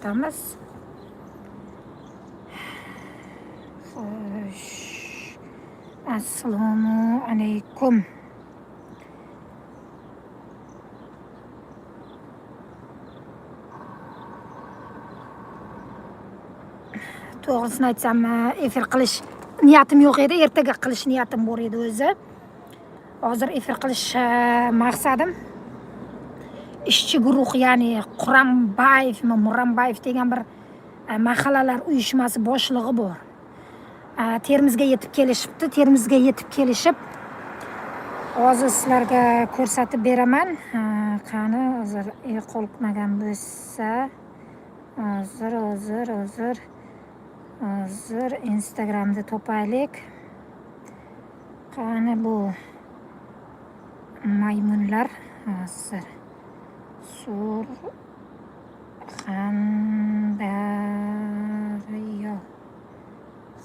o'tamiz. Xo'sh, assalomu alaykum. To'g'risini aytsam, efir qilish niyatim yo'q edi, ertaga qilish niyatim bor edi o'zi. Hozir efir qilish maqsadim ishchi guruh, ya'ni Qurambayevmi, Murambayev degan bir mahallalar uyushmasi boshlig'i bor. Termizga yetib kelishibdi. Termizga yetib kelishib, hozir sizlarga ko'rsatib beraman. Qani, hozir yo'qolmagan bo'lsa, hozir, hozir, hozir, hozir Instagramda topaylik. Qani bu maymunlar? Hozir. Surxondaryo.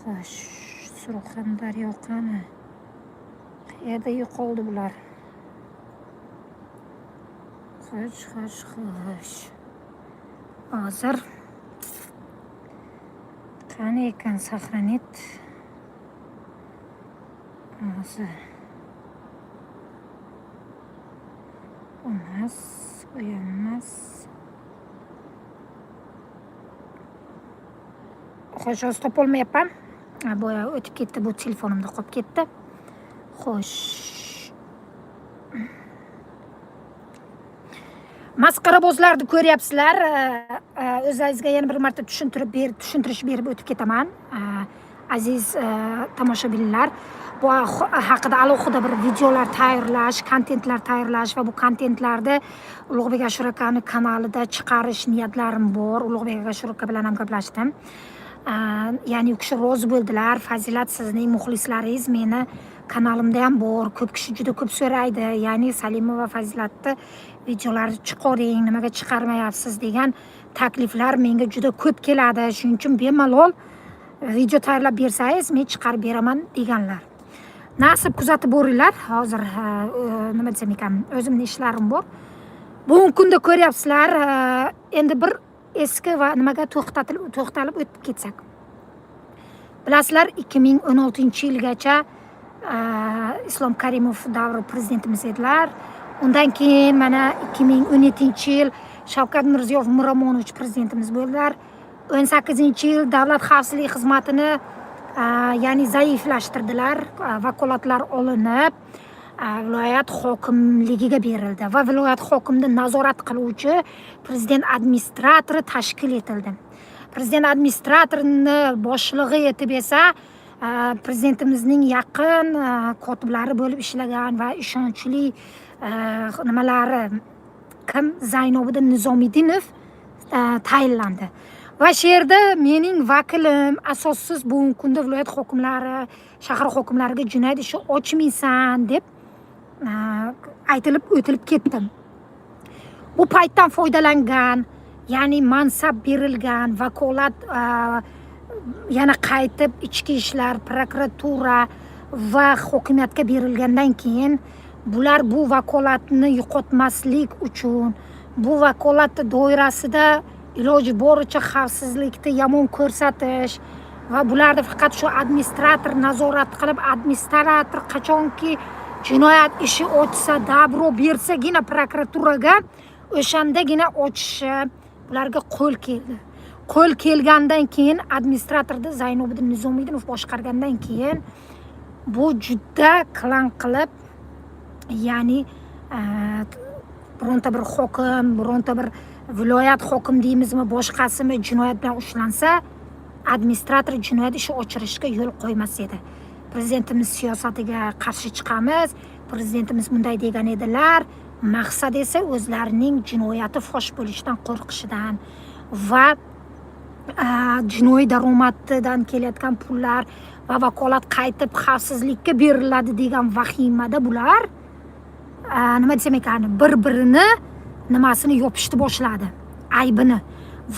Xo'sh, Surxondaryo qani? Qayerda yo'qoldi bular? Xo'sh, xo'sh, xo'sh. Hozir qani ekan, сохранить. Hozir. Emas, bu emas. Xo'sh, hozir topolmayapman. Boya o'tib ketdi, bu telefonimda qolib ketdi. Xo'sh. Masqarabozlarni ko'ryapsizlar. O'zlaringizga yana bir marta tushuntirish berib o'tib ketaman. Aziz tomoshabinlar, bu haqida alohida bir videolar tayyorlash, kontentlar tayyorlash va bu kontentlarni Ulug'bek Ashur akani kanalida chiqarish niyatlarim bor. Ulug'bek Ashur aka bilan ham gaplashdim. Ya'ni u kishi rozi bo'ldilar. Fazilat, sizning muxlislaringiz meni kanalimda ham bor. Ko'p kishi juda ko'p so'raydi. Ya'ni Salimova Fazilatni videolari chiqaring, nimaga chiqarmayapsiz degan takliflar menga juda ko'p keladi. Shuning uchun bemalol video tayyorlab bersangiz, men chiqarib beraman deganlar. Nasib kuzatib boringlar. Hozir, nima desam ekan, o'zimning ishlarim bor. Bugungi kunda ko'ryapsizlar, endi bir eski va nimaga to'xtalib o'tib ketsak. Bilasizlar, 2016-yilgacha Islom Karimov davri prezidentimiz edilar. Undan keyin mana 2017-yil Shavkat Mirziyoyev Miromonovich prezidentimiz bo'ldilar. 18-yil Davlat xavfsizlik xizmatini, ya'ni zaiflashtirdilar, vakolatlar olinib, viloyat hokimligiga berildi va viloyat hokimini nazorat qiluvchi prezident administratori tashkil etildi. Prezident administratorini boshlig'i etib esa, prezidentimizning yaqin kotiblari bo'lib ishlagan va ishonchli, nimalari kim, Zaynobiddin Nizomiddinov tayinlandi. Va shu yerda mening vakilim asossiz bugungi kunda viloyat hokimlari, shahar hokimlariga jinoyat ishi ochmaysan deb aytilib o'tilib ketdi. Bu paytdan foydalangan, ya'ni mansab berilgan, vakolat, yana qaytib ichki ishlar, prokuratura va hokimiyatga berilgandan keyin bular bu vakolatni yo'qotmaslik uchun, bu vakolat doirasida iloji boricha xavfsizlikni yomon ko'rsatish va bularni faqat shu administrator nazorat qilib, administrator qachonki jinoyat ishi ochsa, добро bersagina prokuraturaga, o'shandagina ochishi bularga qo'l keldi. Qo'l kelgandan keyin administratorni Zaynobiddin Nizomiddinov boshqargandan keyin bu juda klan qilib, ya'ni, bironta bir hokim, bironta bir viloyat hokim deymizmi, boshqasimi jinoyat bilan ushlansa, administrator jinoyat ishi ochirishga yo'l qo'ymas edi. Prezidentimiz siyosatiga qarshi chiqamiz, prezidentimiz bunday degan edilar. Maqsad esa o'zlarining jinoyati fosh bo'lishidan qo'rqishidan va jinoiy daromadidan kelayotgan pullar va vakolat qaytib xavfsizlikka beriladi degan vahimada bular, nima desam ekan, bir-birini nimasini yopishni boshladi, aybini,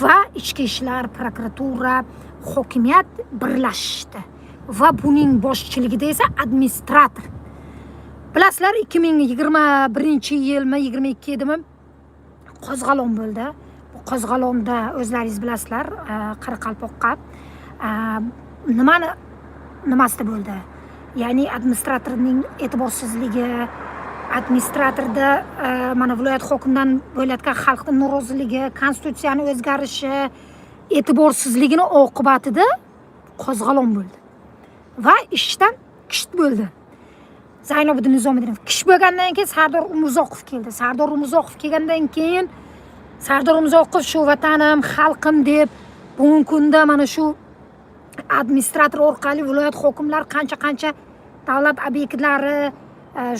va ichki ishlar, prokuratura, hokimiyat birlashishdi va buning boshchiligida esa administrator. Bilasizlar, 2021-yilmi, 22 edimi, qo'zg'olon bo'ldi. Bu qo'zg'olonda o'zlaringiz bilasizlar, Qoraqalpoqqa nimani nimasida bo'ldi, ya'ni administratorning e'tiborsizligi, administratorda mana viloyat hokimidan bo'layotgan xalqni noroziligi, konstitutsiyani o'zgarishi, e'tiborsizligini oqibatida qo'zg'olon bo'ldi va ishdan kisht bo'ldi Zaynobiddin Nizomiddinov. Kish bo'lgandan keyin Sardor Umurzoqov keldi. Sardor Umurzoqov kelgandan keyin Sardor Umurzoqov shu vatanim, xalqim deb, bugungi kunda mana shu administrator orqali viloyat hokimlari qancha qancha davlat obyektlari,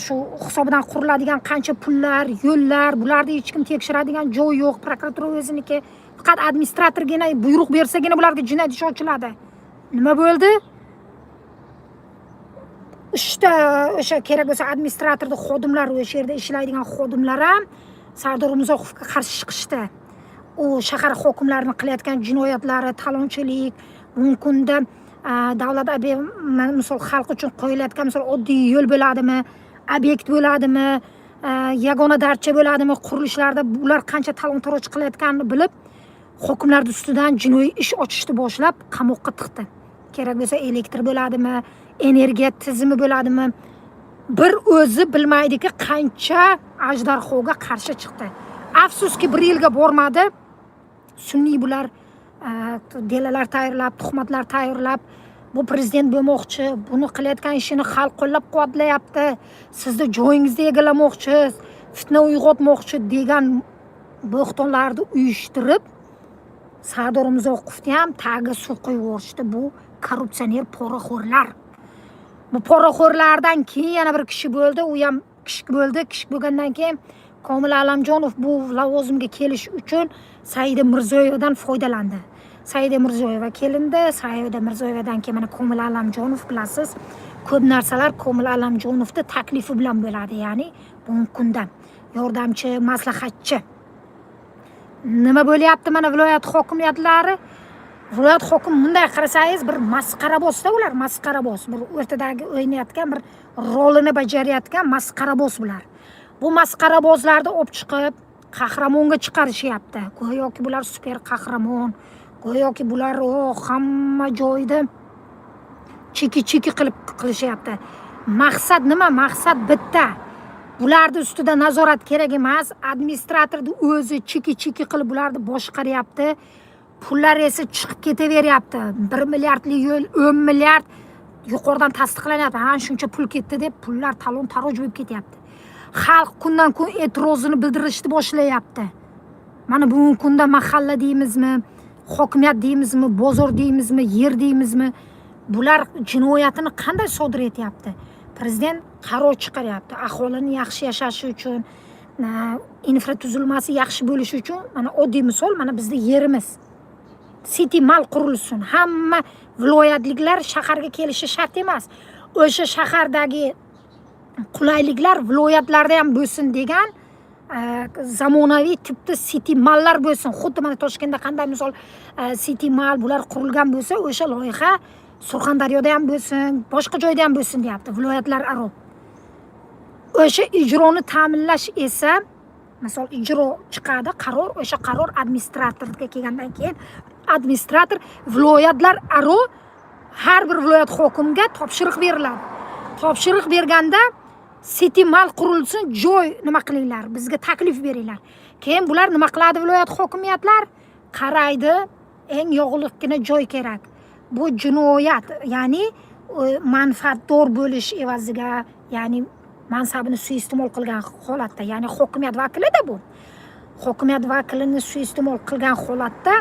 shu hisobidan quriladigan qancha pullar, yo'llar, bularni hech kim tekshiradigan joy yo'q. Prokuratura o'ziniki, faqat administratorgina buyruq bersagina bularga jinoyat ishi ochiladi. Nima bo'ldi? Uchta o'sha kerak bo'lsa administratorni xodimlari, o'sha yerda ishlaydigan xodimlar ham Sardor Umurzoqovga qarshi chiqishdi. U shahar hokimlarini qilayotgan jinoyatlari, talonchilik, bugungi kunda davlat misol xalq uchun qo'yilayotgan, misol, oddiy yo'l bo'ladimi, obyekt bo'ladimi, yagona darcha bo'ladimi, qurilishlarda bular qancha talon toroj qilayotganini bilib, hokimlarni ustidan jinoiy ish ochishni boshlab, qamoqqa tiqdi. Kerak bo'lsa elektr bo'ladimi, energiya tizimi bo'ladimi, bir o'zi bilmaydiki qancha ajdarhoga qarshi chiqdi. Afsuski, bir yilga bormadi. Sun'iy bular дела lar tayyorlab, tuhmatlar tayyorlab, bu prezident bo'lmoqchi, buni qilayotgan ishini xalq qo'llab quvvatlayapti, sizni joyingizni egallamoqchi, fitna uyg'otmoqchi degan bo'xtonlarni uyushtirib, Sardor Umurzoqovni ham tagiga suv quyib yuborishdi bu korrupsioner poraxo'rlar. Bu poraxo'rlardan keyin yana bir kishi bo'ldi, u ham kishik bo'ldi. Kishik bo'lgandan keyin Komil Allamjonov bu lavozimga kelish uchun Saida Mirziyoyevadan foydalandi. Saida Mirziyoyeva kelindi. Saida Mirziyoyevadan keyin mana Komil Allamjonov. Bilasiz, ko'p narsalar Komil Allamjonovni taklifi bilan bo'ladi, ya'ni bugungi kunda yordamchi, maslahatchi. Nima bo'lyapti? Mana viloyat hokimiyatlari, viloyat hokim, bunday qarasangiz, bir masqarabozda ular, masqaraboz, bir o'rtadagi o'ynayotgan, bir rolini bajarayotgan masqaraboz bular. Bu masqarabozlarni olib chiqib qahramonga chiqarishyapti. Go'yoki bular super qahramon, go'yoki bular o hamma joyda чики чики qilib qilishyapti. Maqsad nima? Maqsad bitta: bularni ustida nazorat kerak emas. Administratorni o'zi чики чики qilib bularni boshqaryapti. Pullar esa chiqib ketaveryapti. 1 milliardli yo'l 10 milliard, yuqoridan tasdiqlanyapti, ha, shuncha pul ketdi deb. Pullar talon taroj bo'lib ketyapti. Xalq kundan kun e'tirozini bildirishni boshlayapti. Mana bugungi kunda mahalla deymizmi, hokimiyat deymizmi, bozor deymizmi, yer deymizmi, bular jinoyatini qanday sodir etyapti? Prezident qaror chiqaryapti aholini yaxshi yashashi uchun, infratuzilmasi yaxshi bo'lishi uchun. Mana oddiy misol, mana bizni yerimiz, City Mall qurilsin, hamma viloyatliklar shaharga kelishi shart emas, o'sha shahardagi qulayliklar viloyatlarda ham bo'lsin degan, zamonaviy tipda City Malllar bo'lsin. Xuddi mana Toshkentda qanday, misol, City Mall bular qurilgan bo'lsa, o'sha loyiha Surxondaryoda ham bo'lsin, boshqa joyda ham bo'lsin deyapti, viloyatlar aro. O'sha ijroni ta'minlash esa, misol, ijro chiqadi, qaror, o'sha qaror administratorga kelgandan keyin administrator viloyatlar aro har bir viloyat hokimiga topshiriq beriladi. Topshiriq berganda City Mall qurilsin, joy nima qilinglar, bizga taklif beringlar. Keyin bular nima qiladi? Viloyat hokimiyatlar qaraydi, eng yog'liqqina joy kerak. Bu jinoyat, ya'ni manfaatdor bo'lish evaziga, ya'ni mansabini suiiste'mol qilgan holatda, ya'ni hokimiyat vakilida, bu hokimiyat vakilini suiiste'mol qilgan holatda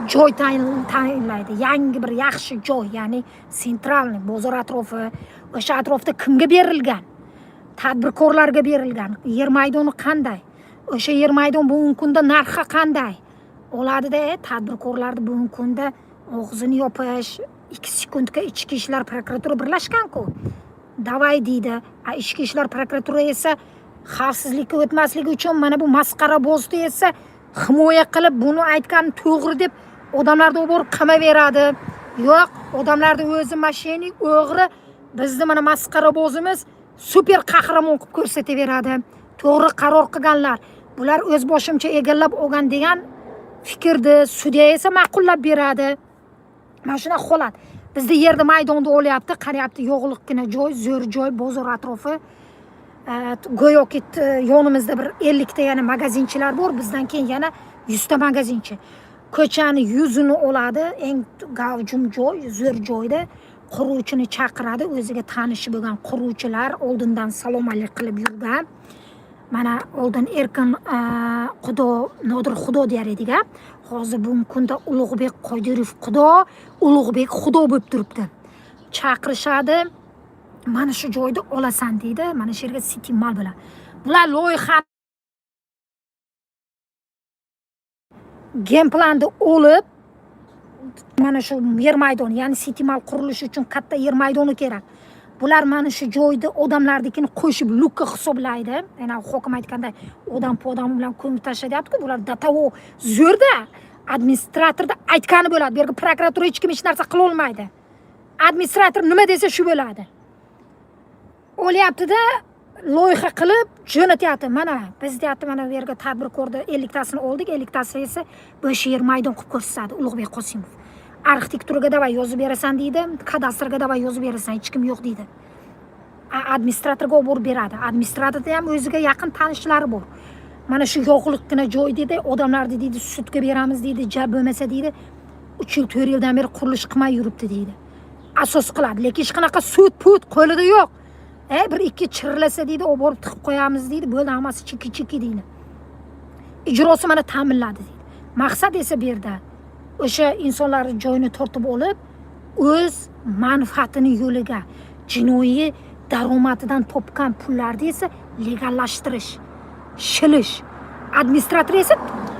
joy tayinlaydi. Yangi bir yaxshi joy, ya'ni центральный bozor atrofi. O'sha atrofda kimga berilgan? Tadbirkorlarga berilgan. Yer maydoni qanday? O'sha yer maydon bugungi kunda narxi qanday oladida, tadbirkorlarni bugungi kunda og'zini yopish 2 sekundga. Ichki ishlar, prokuratura birlashganku, давай deydi. A ichki ishlar, prokuratura esa xavfsizlikka o'tmasligi uchun mana bu masqarabozni esa himoya qilib, buni aytgani to'g'ri deb odamlarni olib borib qamaveradi. Yo'q, odamlarni o'zi мошенник, o'g'ri, bizni mana masqarabozimiz super qahramon qilib ko'rsataveradi. To'g'ri qaror qilganlar. Bular o'z boshimcha egallab olgan degan fikrni sudya esa ma'qullab beradi. Mana shunaqa holat. Bizda yerni maydonda olyapti, qarayapti, yo'qliqqina joy, zo'r joy, bozor atrofi. Go'yoki yonimizda bir 50 ta yana magazinchilar bor, bizdan keyin yana 100 ta magazinchi. Ko'chani yuzini oladi, eng gavjum joy, zo'r joyda quruvchini chaqiradi, o'ziga tanishi bo'lgan quruvchilar oldindan salom alik qilib yurgan. Mana oldin Erkin Xudo, Nodir Xudo deyar edik a. Hozir bugungi kunda Ulug'bek Qodirov Xudo, Ulug'bek Xudo bo'lib turibdi. Chaqirishadi, mana shu joyda olasan deydi, mana shu yerga City Mall bo'ladi. Bular loyiha genplanni olib, mana shu yer maydoni, ya'ni City Mall qurilishi uchun katta yer maydoni kerak. Bular mana shu joyda odamlarnikini qo'shib lukka hisoblaydi. Yana hokim aytganday, odam podam bilan ko'mib tashlayapti-ku, bular do zo'rda administratorda aytgani bo'ladi. Bu yerga prokuratura hech kim hech narsa qila olmaydi. Administrator nima desa shu bo'ladi. O'lyapti-da, loyiha qilib jo'natyapti. Mana biz deyapti, mana bu yerga tadbirkorni 50 tasini oldik, 50 tasi esa bo'sh yer maydon qilib ko'rsatadi Ulug'bek Qosimov. Arxitekturaga давай yozib berasan deydi, kadastrga давай yozib berasan, hech kim yo'q deydi. Administratorga olib borib beradi. Administratorda ham o'ziga yaqin tanishlari bor. Mana shu yo'qliqqina joy deydi, odamlarni deydi sudga beramiz deydi, ja bo'lmasa deydi, 3 yil 4 yildan beri qurilish qilmay yuribdi deydi. Asos qiladi, lekin hech qanaqa sud put qo'lida yo'q. Bir ikki chirlasa deydi, olib borib tiqib qo'yamiz deydi, bo'ldi, hammasi chiki-chiki deydi. Ijrosi mana ta'minladi deydi. Maqsad esa bu yerda o'sha insonlarning joyini tortib olib, o'z manfaatini yo'liga jinoiy daromadidan topgan pullarni esa legallashtirish, shilish. Administrator esa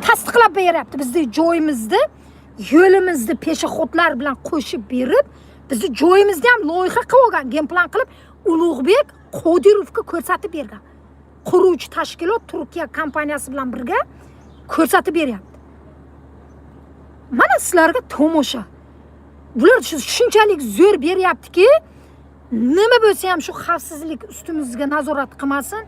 tasdiqlab beryapti. Bizni joyimizni, yo'limizni peshaxodlar bilan qo'shib berib, bizni joyimizni ham loyiha qilib olgan, genplan qilib Ulug'bek Qodirovga ko'rsatib bergan. Quruvchi tashkilot Turkiya kompaniyasi bilan birga ko'rsatib beryapti. Mana sizlarga tomosha. Bular shunchalik zo'r beryaptiki, nima bo'lsa ham shu xavfsizlik ustimizga nazorat qilmasin,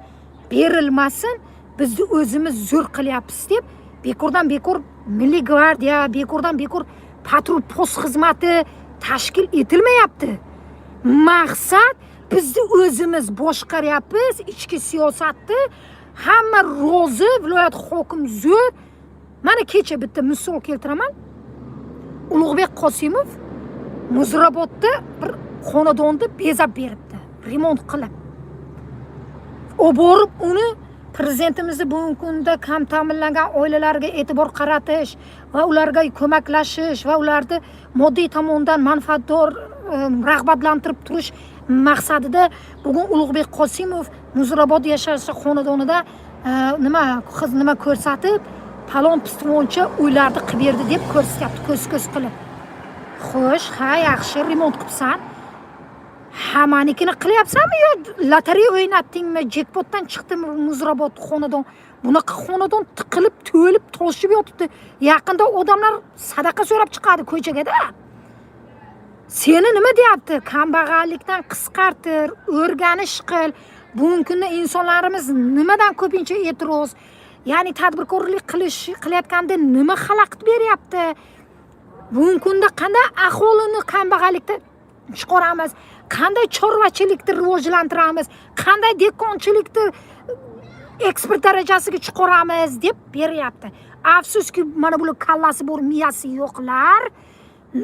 berilmasin, bizni o'zimiz zo'r qilyapmiz deb bekordan bekor Milliy gvardiya, bekordan bekor patrul post xizmati tashkil etilmayapti. Maqsad bizni o'zimiz boshqaryapmiz, ichki siyosatni, hamma rozi, viloyat hokim zo'r. Mana kecha bitta misol keltiraman. Ulug'bek Qosimov Muzrabotda bir xonadonni bezab beribdi, remont qilib. O borib uni prezidentimizni bugungi kunda kam ta'minlangan oilalarga e'tibor qaratish va ularga ko'maklashish va ularni moddiy tomondan manfaatdor, rag'batlantirib turish maqsadida bugun Ulug'bek Qosimov Muzrabot yashash xonadonida nima qiz nima ko'rsatib, palon pistoncha uylarni qilib berdi deb ko'rsatyapti, ko'z-ko'z qilib. Xo'sh, ha, yaxshi remont qilibsan. Hammanikini qilyapsanmi yo lotereya o'ynatdingmi, jekpotdan chiqdimi Muzrabot xonadon? Bunaqa xonadon tiqilib, to'lib, toshib yotibdi. Yaqinda odamlar sadaqa so'rab chiqadi ko'chaga-da. Seni nima deyapti? Kambag'allikdan qisqartir, o'rganish qil. Bugungi kunda insonlarimiz nimadan ko'pincha e'tiroz? Ya'ni tadbirkorlik qilayotganda nima xalaqit beryapti? Bugungi kunda qanday aholini kambag'allikdan chiqaramiz? Qanday chorvachilikni rivojlantiramiz? Qanday dehqonchilikni eksport darajasiga chiqaramiz deb beryapti. Afsuski, mana bular kallasi bor, miyasi yo'qlar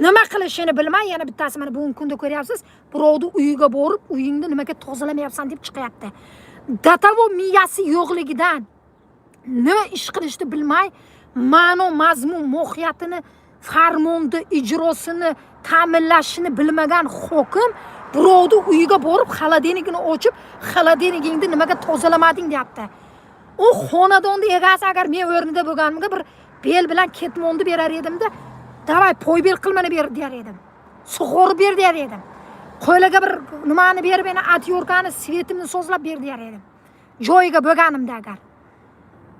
nima qilishini bilmay, yana bittasi mana bugungi kunda ko'ryapsiz, birovni uyiga borib, uyingni nimaga tozalamayapsan deb chiqyapti. Do того miyasi yo'qligidan nima ish qilishni bilmay, ma'no, mazmun, mohiyatini, farmonni ijrosini ta'minlashini bilmagan hokim birovni uyiga borib, xolodilnikini ochib, xolodilnikingni nimaga tozalamading deyapti. U xonadonni egasi agar men o'rnida bo'lganimda bir bel bilan ketmonni berar edimda, давай poybel qil mana ber deyar edim. Sug'orib ber deyar edim. Qo'liga bir nimani berib, meni отвёрткani, svetimni sozlab ber deyar edim. Joyiga bo'lganimda agar.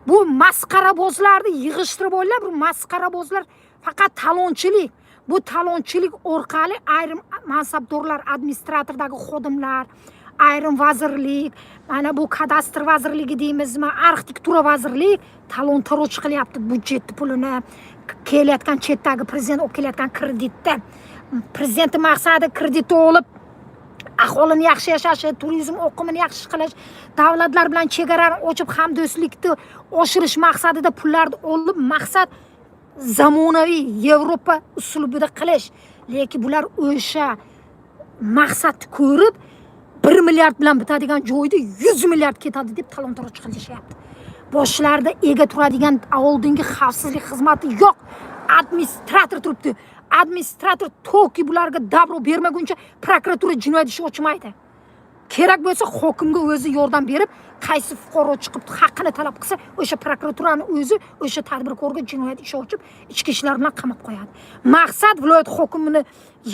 Bu masqarabozlarni yig'ishtirib oldilar, bu masqarabozlar faqat talonchilik. Bu talonchilik orqali ayrim mansabdorlar, administratordagi xodimlar, Ayrim vazirlik, mana bu kadastr vazirligi deymizmi, arxitektura vazirlik talon taroj qilyapti byudjetni pulini, kelayotgan chetdagi prezident olib kelayotgan kreditni. Prezidentni maqsadi kredit olib aholini yaxshi yashashi, turizm oqimini yaxshi qilish, davlatlar bilan chegarani ochib hamdo'stlikni oshirish maqsadida pullarni olib, maqsad zamonaviy Yevropa uslubida qilish. Lekin bular o'sha maqsadni ko'rib, 1 milliard bilan bitadigan joyda 100 milliard ketadi deb talon taroj qilishyapti. Boshlarida ega turadigan oldingi xavfsizlik xizmati yo'q, administrator turibdi. Administrator toki bularga добро bermaguncha prokuratura jinoyat ishi ochmaydi. Kerak bo'lsa, hokimga o'zi yordam berib, qaysi fuqaro chiqib haqqini talab qilsa, o'sha prokuraturani o'zi o'sha tadbirkorga jinoyat ishi ochib, ichki ishlar bilan qamab qo'yadi. Maqsad viloyat hokimini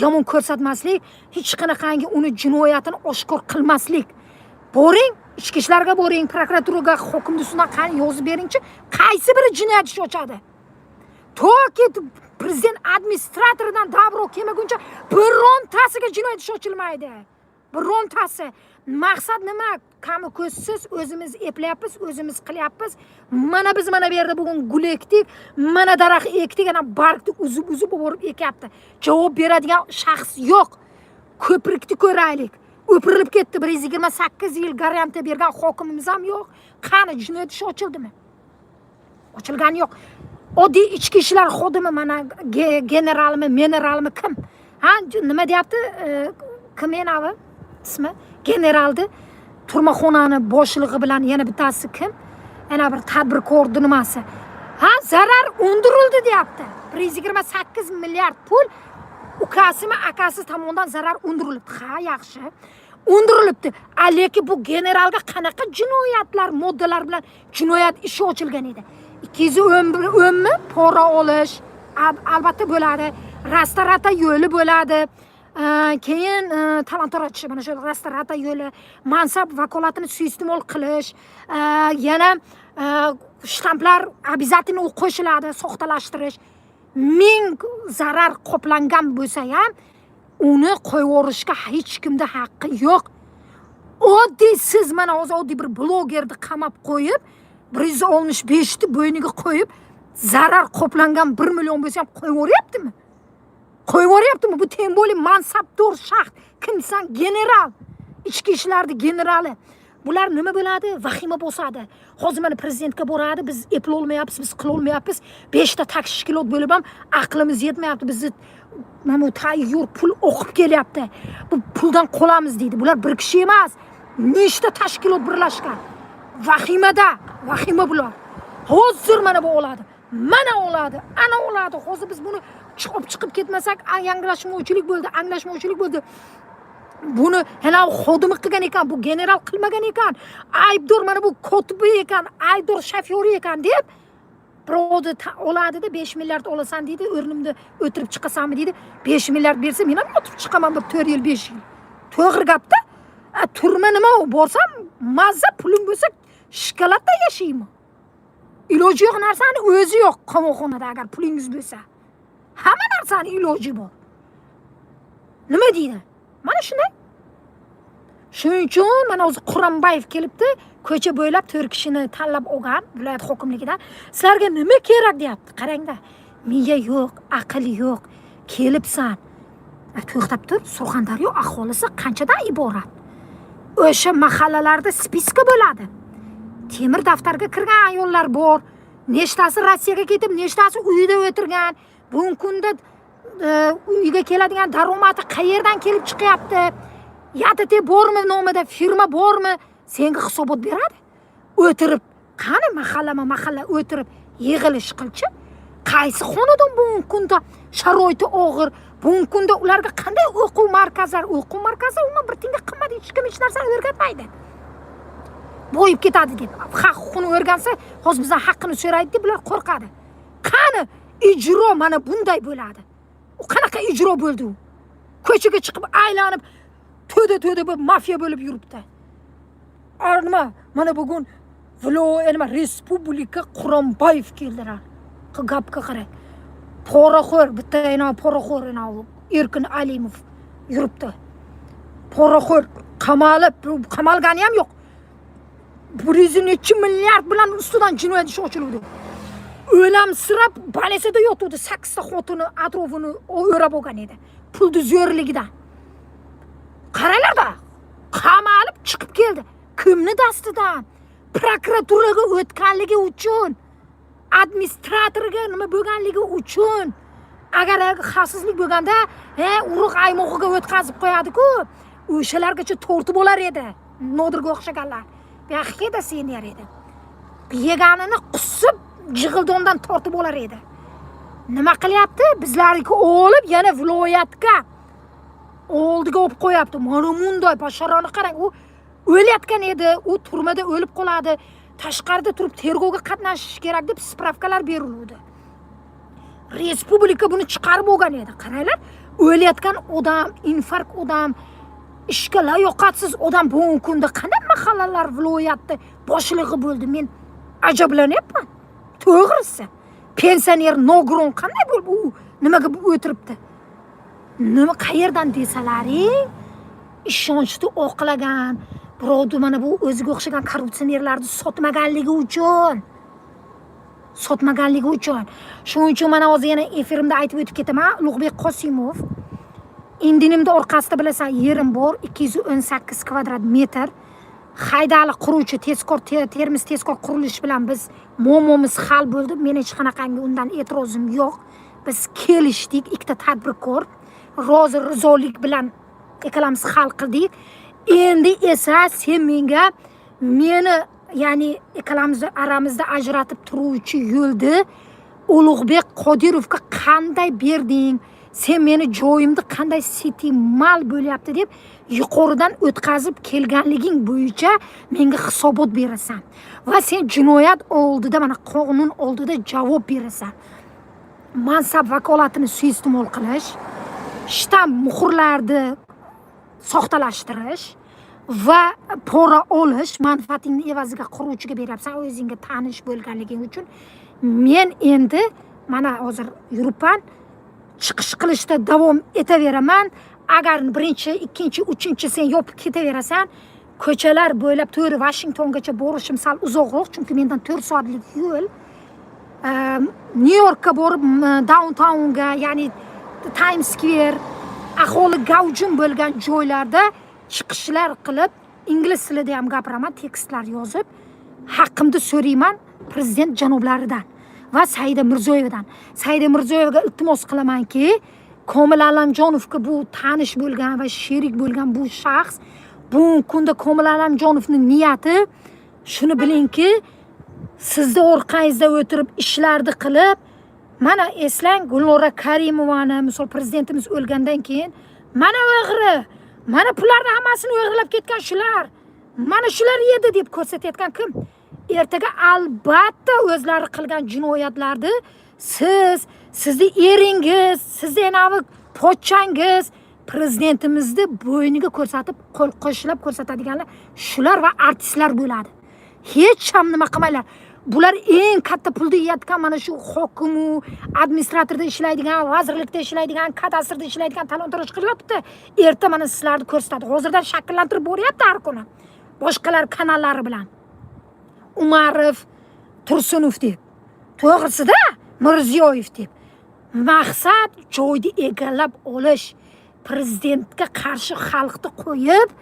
yomon ko'rsatmaslik, hech qanaqangi uni jinoyatini oshkor qilmaslik. Boring, ichki ishlarga boring, prokuraturaga, hokimni ustidan qani yozib beringchi, qaysi biri jinoyat ishi ochadi? Toki prezident administratoridan добро kelmaguncha birontasiga jinoyat ishi ochilmaydi, birontasi. Maqsad nima? Kami ko'zsiz, o'zimiz eplayapmiz, o'zimiz qilyapmiz. Mana biz mana bu yerda bugun gul ekdik, mana daraxt ekdik, ana bargni uzib uzib borib ekyapti. Javob beradigan shaxs yo'q. Ko'prikni ko'raylik, o'pirilib ketdi. 128 yil garantiya bergan hokimimiz ham yo'q. Qani, jinoyat ishi ochildimi? Ochilgani yo'q. Oddiy ichki ishlar xodimi, mana generalmi, mineralmi, kim, ha, nima deyapti? Kim anavi ismi, generalni turmaxonani boshlig'i bilan yana bittasi kim, yana bir tadbirkorni nimasi, ha, zarar undirildi deyapti. 128 milliard pul ukasimi, akasi tomonidan zarar undirilibdi. Ha, yaxshi, undirilibdi. A lekin bu generalga qanaqa jinoyatlar, moddalar bilan jinoyat ishi ochilgan edi? 210 o'nmi, pora olish albatta bo'ladi, растрата yo'li bo'ladi. Keyin talon taroj, mana shu растрата yo'li, mansab vakolatini suiiste'mol qilish, yana shtamplar обязательно u qo'shiladi, soxtalashtirish. Ming zarar qoplangan bo'lsa ham, uni qo'yib yuborishga hech kimda haqqi yo'q. Oddiy siz mana hozir oddiy bir blogerni qamab qo'yib, 165ni bo'yniga qo'yib, zarar qoplangan 1 million bo'lsa ham qo'yib yuboryaptimi? Qo'yib yuboryaptimi? Bu тем более mansabdor shaxs. Kimsan? General, ichki ishlarni generali. Bular nima bo'ladi? Vahima bosadi. Hozir mana prezidentga boradi: "Biz eplolmayapmiz, biz qilolmayapmiz, beshta tashkilot bo'lib ham aqlimiz yetmayapti, bizni mana bu tayyor pul oqib kelyapti, bu puldan qolamiz", deydi. Bular bir kishi emas, nechta tashkilot birlashgan. Vahimada vahima. Bular hozir mana bu oladi, mana oladi, ana oladi. Hozir biz buni chiqib chiqib ketmasak, yanglashmovchilik bo'ldi, anglashmovchilik bo'ldi, buni yana xodimi qilgan ekan, bu general qilmagan ekan, aybdor mana bu kotibi ekan, aybdor shofyori ekan deb birovni oladida, 5 milliard olasan deydi, o'rnimda o'tirib chiqasanmi deydi. 5 milliard bersa, men ham yotib chiqaman bir 4 yil, 5 yil. To'g'ri gapda. A, turma nima u, borsam mazza, pulim bo'lsa shokoladda yashayman. Iloji yo'q narsani o'zi yo'q qamoqxonada. Agar pulingiz bo'lsa, hamma narsani iloji bor. Nima deydi? Mana shunday. Shuning uchun mana o'zi Quranbayev kelibdi, ko'cha bo'ylab to'rt kishini tanlab olgan viloyat hokimligidan. "Sizlarga nima kerak?" deyapti. Qarangda, miya yo'q, aql yo'q. Kelibsan. To'xtab tur, Surxondaryo aholisi qanchadan iborat? O'sha mahallalarda списка bo'ladi. Temir daftarga kirgan ayollar bor. Nechtasi Rossiyaga ketib, nechtasi uyida o'tirgan. Bugungi kunda uyga keladigan daromadi qayerdan kelib chiqyapti? ЯТТ bormi nomida, firma bormi? Senga hisobot beradi. O'tirib, qani, mahallama mahalla o'tirib yig'ilish qilchi. Qaysi xonadon bugungi kunda sharoiti og'ir? Bugungi kunda ularga qanday o'quv markazlar? O'quv markazi umuman bir tiyinga qimmat, hech kim hech narsani o'rgatmaydi. Boyib ketadi deb. Haq huquqini o'rgansa, hozir bizdan haqqini so'raydi deb bular qo'rqadi. Qani ijro mana bunday bo'ladi. U qanaqa ijro bo'ldi u? Ko'chaga chiqib aylanib, to'da to'da bo'lib, mafiya bo'lib yuribdi. Nima? Mana bugun viloyat nima, respublika Quronboyev keldilar. Gapga qarang. Poraxo'r, bitta anavi poraxo'r, anavi Erkin Alimov yuribdi. Poraxo'r. Qamalib, qamalgani ham yo'q, 100 nechi milliard bilan ustidan jinoyat ishi ochiluvdi. O'lamsirab больница da yotuvdi, sakkizta xotini atrofini o'rab olgan edi pulni zo'rligidan. Qaranglarda, qamalib chiqib keldi. Kimni dastidan? Prokuraturaga o'tganligi uchun, administratorga nima bo'lganligi uchun. Agar xavfsizlik bo'lganda, he, urug' aymog'iga o'tkazib qo'yadiku, o'shalargacha tortib olar edi. Nodirga o'xshaganlar buyog'iga senar edi, yeganini qusib, jig'ildondan tortib olar edi. Nima qilyapti? Bizlarniki olib, yana viloyatga oldiga olib qo'yapti. Mana bunday basharani qarang. U o'layotgan edi, u turmada o'lib qoladi, tashqarida turib tergovga qatnashish kerak deb справка lar beriluvdi. Respublika buni chiqarib olgan edi. Qaranglar, o'layotgan odam, infarkt odam, ishga layoqatsiz odam bugungi kunda qanday mahallalar viloyatda boshlig'i bo'ldi? Men ajablanyapman, to'g'risi. Pensioner nogiron qanday bo'lib, u nimaga bu o'tiribdi? Nima, qayerdan desalaring, ishonchni oqlagan, birovni, mana bu o'ziga o'xshagan korrupsionerlarni sotmaganligi uchun, sotmaganligi uchun. Shuning uchun mana hozir yana efirimda aytib o'tib ketaman. Ulug'bek Qosimov, indinimni orqasida, bilasan, yerim bor, 218 kvadrat metr. Haydali quruvchi tezkor, Termiz tezkor qurilish bilan biz muammomiz hal bo'ldi. Meni hech qanaqangi undan e'tirozim yo'q. Biz kelishdik, ikkita tadbirkor rozi rizolik bilan ikkalamiz hal qildik. Endi esa sen menga meni, ya'ni ikkalamizni aramizda ajratib turuvchi yo'lni Ulug'bek Qodirovga qanday berding? Sen meni joyimni qanday City Mal bo'lyapti deb yuqoridan o'tkazib kelganliging bo'yicha menga hisobot berasan va sen jinoyat oldida, mana, qonun oldida javob berasan. Mansab vakolatini suiiste'mol qilish, shtamp muhrlarni soxtalashtirish va pora olish, manfaatingni evaziga quruvchiga beryapsan o'zingga tanish bo'lganliging uchun. Men endi mana hozir yuribman, chiqish qilishda davom etaveraman. Agar birinchi, ikkinchi, uchinchi sen yopib ketaverasan, ko'chalar bo'ylab to'g'ri Vashingtongacha borishim sal uzoqroq, chunki mendan 4 soatlik yo'l. Nyu Yorkka borib, downtownga, ya'ni Times Square, aholi gavjum bo'lgan joylarda chiqishlar qilib, ingliz tilida ham gapiraman, tekstlar yozib, haqqimni so'rayman prezident janoblaridan va Saida Mirziyoyevadan. Saida Mirziyoyevaga iltimos qilamanki, Komil Allamjonovga bu tanish bo'lgan va sherik bo'lgan bu shaxs, bugungi kunda Komil Allamjonovni niyati, shuni bilingki, sizni orqangizda o'tirib ishlarni qilib, mana eslang, Gulnora Karimovani, misol, prezidentimiz o'lgandan keyin mana o'g'ri, mana pullarni hammasini o'g'irlab ketgan shular, mana shular edi deb ko'rsatayotgan kim? Ertaga albatta o'zlari qilgan jinoyatlarni siz, sizni eringiz, sizni anavi pochchangiz prezidentimizni bo'yniga ko'rsatib, qo'l qo'shilab ko'rsatadiganlar shular va artistlar bo'ladi. Hech ham nima qilmanglar. Bular eng katta pulni yeyotgan mana shu hokimu administratorda ishlaydigan, vazirlikda ishlaydigan, kadastrda ishlaydigan talon taroj qilyapti. Erta mana sizlarni ko'rsatadi. Hozirdan shakllantirib boryapti har kuni boshqalar kanallari bilan, Umarov, Tursunov deb, to'g'risida, Mirziyoyev deb. Maqsad joyni egallab olish, prezidentga qarshi xalqni qo'yib,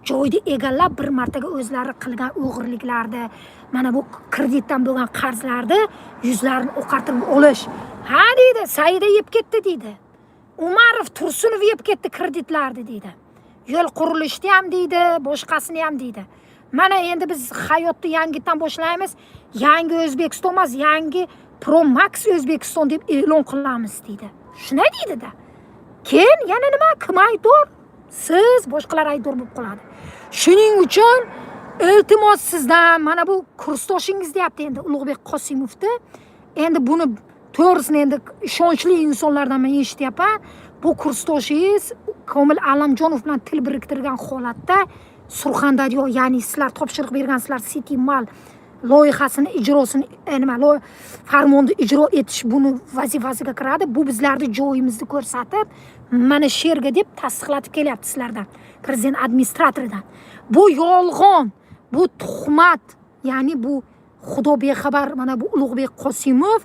joyni egallab, bir martaga o'zlari qilgan o'g'irliklarni, mana bu kreditdan bo'lgan qarzlarni yuzlarini oqartirib olish. Ha, deydi, Saida yeb ketdi, deydi, Umarov, Tursunov yeb ketdi kreditlarni, deydi, yo'l qurilishni ham, deydi, boshqasini ham, deydi. Mana endi biz hayotni yangitdan boshlaymiz, yangi O'zbekiston emas, yangi Pro Max O'zbekiston deb e'lon qilamiz, deydi. Shunday deydida. Keyin yana nima, kim aybdor? Siz, boshqalar aybdor bo'lib qoladi. Shuning uchun iltimos sizdan, mana bu kursdoshingiz deyapti endi Ulug'bek Qosimovni. Endi buni to'g'risini endi ishonchli insonlardan men eshityapman. Bu kursdoshingiz Komil Allamjonov bilan til biriktirgan holatda Surxondaryo, ya'ni sizlar topshiriq bergansizlar, City Mal. Loyihasini ijrosini, nima, farmonni ijro etish buni vazifasiga kiradi. Bu bizlarni joyimizni ko'rsatib, mana shu yerga deb tasdiqlatib kelyapti sizlardan, prezident administratoridan. Bu yolg'on, bu tuhmat, ya'ni bu xudo bexabar, mana bu Ulug'bek Qosimov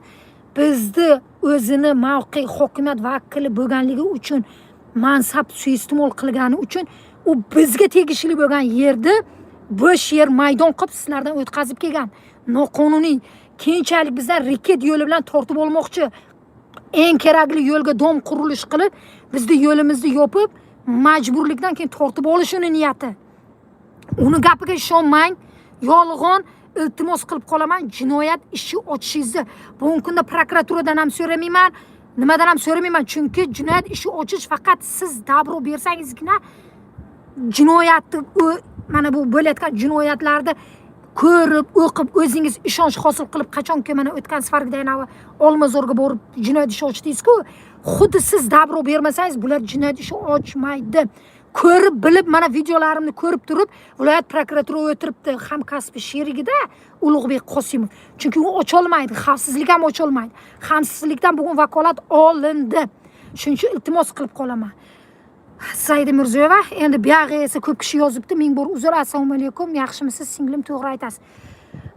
bizni o'zini mavqe hokimiyat vakili bo'lganligi uchun, mansab suiiste'mol qilgani uchun u bizga tegishli bo'lgan yerni bo'sh yer maydon qilib sizlardan o'tkazib kelgan noqonuniy. Keyinchalik bizdan reket yo'li bilan tortib olmoqchi. Eng kerakli yo'lga dom qurilish qilib, bizni yo'limizni yopib, majburlikdan keyin tortib olish uni niyati. Uni gapiga ishonmang, yolg'on. Iltimos qilib qolaman, jinoyat ishi ochishingizni bugungi kunda prokuraturadan ham so'ramayman, nimadan ham so'ramayman, chunki jinoyat ishi ochish faqat siz добро bersangizgina jinoyatni, mana bu bo'layotgan jinoyatlarni ko'rib, o'qib, o'zingiz ishonch hosil qilib, qachonki mana o'tgan safargida anavi Olmazorga borib jinoyat ishi ochdingiz-ku, xuddi siz добро bermasangiz, bular jinoyat ishi ochmaydi. Ko'rib, bilib, mana videolarimni ko'rib turib, viloyat prokuratura o'tiribdi hamkasbi sherigida Ulug'bek Qosimov, chunki u ocholmaydi, xavfsizlik ham ocholmaydi. Xavfsizlikdan bugun vakolat olindi. Shuning uchun iltimos qilib qolaman. Saida Mirziyoyeva. Endi buyog'i esa ko'p kishi yozibdi, ming bor uzr. Assalomu alaykum, yaxshimisiz, singlim? To'g'ri aytasiz.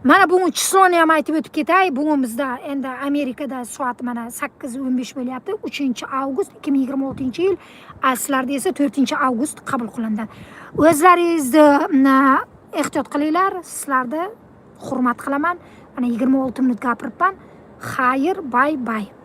Mana bugun число ni ham aytib o'tib ketay. Bugun bizda endi Amerikada soat mana 8:15 bo'lyapti, 3-avgust 2026-yil. Sizlarda esa 4-avgust qabul qilindi. O'zlaringizni ehtiyot qilinglar, sizlarni hurmat qilaman. Mana 26 minut gapiribman. Xayr, bye bye.